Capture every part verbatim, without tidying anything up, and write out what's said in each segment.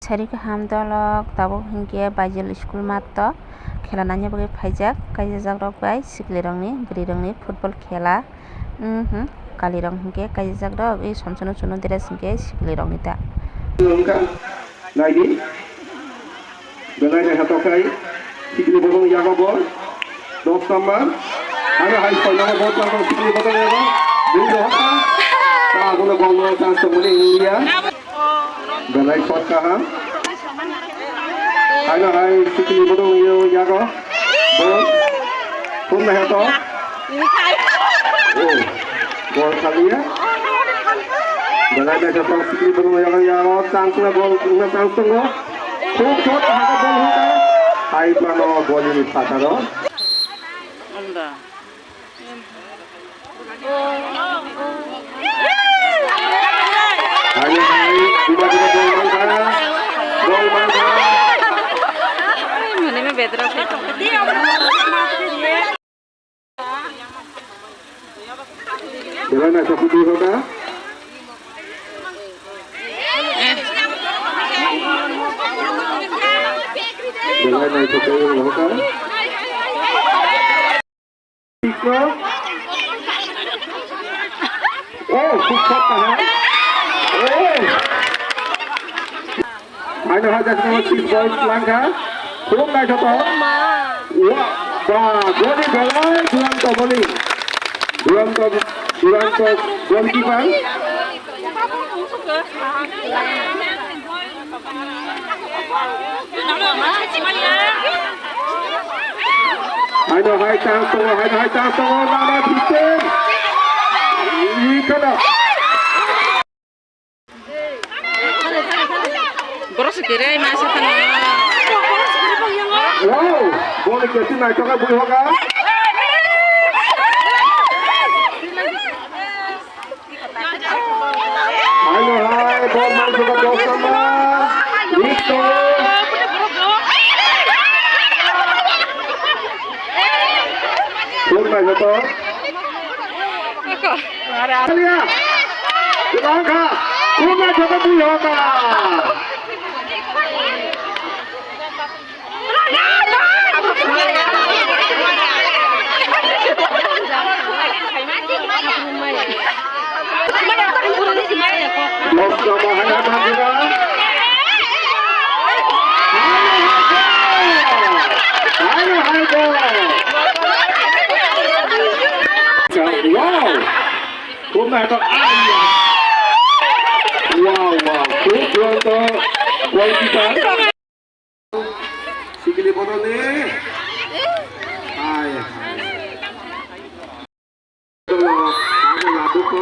Sari kaham dolok tabuk hinkhe Baijol school math o khela naina bagwi phaijak, kaijajak rok bai sikli rokni, bwrwi rokni football khela. Mhm, kali rok hinkhe kaijajak rok, ei somsono chwngno dress hinkhe sikli rokni ta. Naidi. Belai naithotok khe sikli bodol yago bol. Dos number. Ano hai soi number bol tangkha sikli bodol yago. Bini rohorkha. Ta abono golno chance tongmani wngya. Belai shot kaham. Ano hai sikli bodol yago. Bol. Thumna heto. Oh. Gol khaliya. Belai naithotok sikli bodol yago yago. Chance na gol wngna chance tongo. Khub shot kaham bol hwnka. Hai phano golini phataro. Hai hai. Duba duba bol mankha. Bol mankha. Mane me bedra. Belai naithok khe twi hoka. Belai naithok khe twi hoka. Oh, khub shot kaham. Oh. Haino hai jasno six points langkha. Khub naithotok. Wa, ba, goli belai duranto boli. Duranto, duranto goalkeeper. Haino hai chance tongo, haino hai chance tongo, lama fifteen. Ikana. Borok se kere ma sa thang. Wow, bol kesi naithok khe bui hoka. Haino hai, bol man suka dos sama. Listo. Bol naithotok. Alia. Langkha. Bol naithotok bui hoka. Wow! Wow, wow. Khub duranto goalkeeper. Sikili bodolni. Hai, hai. Dolo, abo labuko.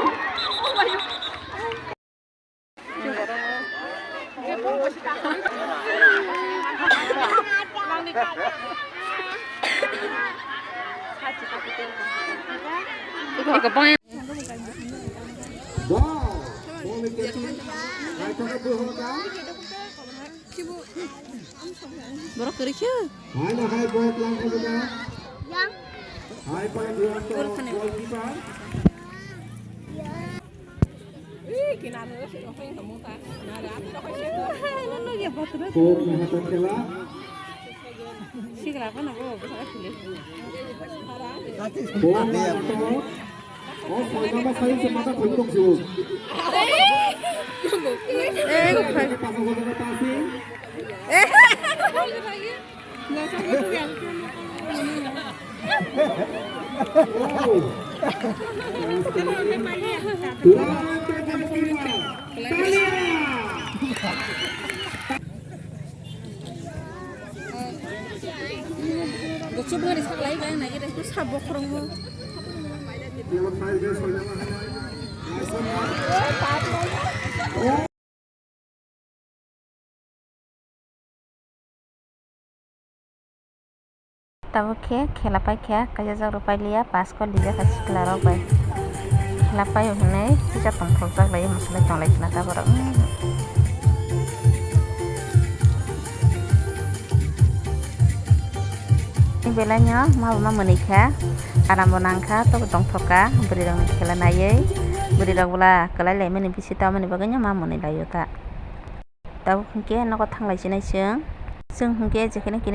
Wow. Ball ni kepin. Naithoke buhorka. Borok kwrwi khe. Hai na hai ball lang khe da. Hai pai duran to goalkeeper. Kok ni hato khela. Sigra ko na bo. Ball lang to. Oh, soinama sai se mata khuluk si. Eh, pasi. Guchuk bwrwi saklai khe ang nai khe tei sa bokhorok bo. Tabuk khe khela paikha, kaisa jora pailiya, pass kor lijak kha sikla rok bai. Khela paio hinwi kisa tongthokjak lai, mwswlai tonglai khna ta borok. Belaino ma bo ma mwnwi kha, aram bo nang kha, tobo tongthok kha, bwrwi rokni khela naiwi, bwrwi rok bwla kwlai lai mani bisi tamoni bagwi no ma mwnwi lai o ta. Tabuk hinkhe nogo thanglai sinai chwng. Chwng hinkhe jekheno kini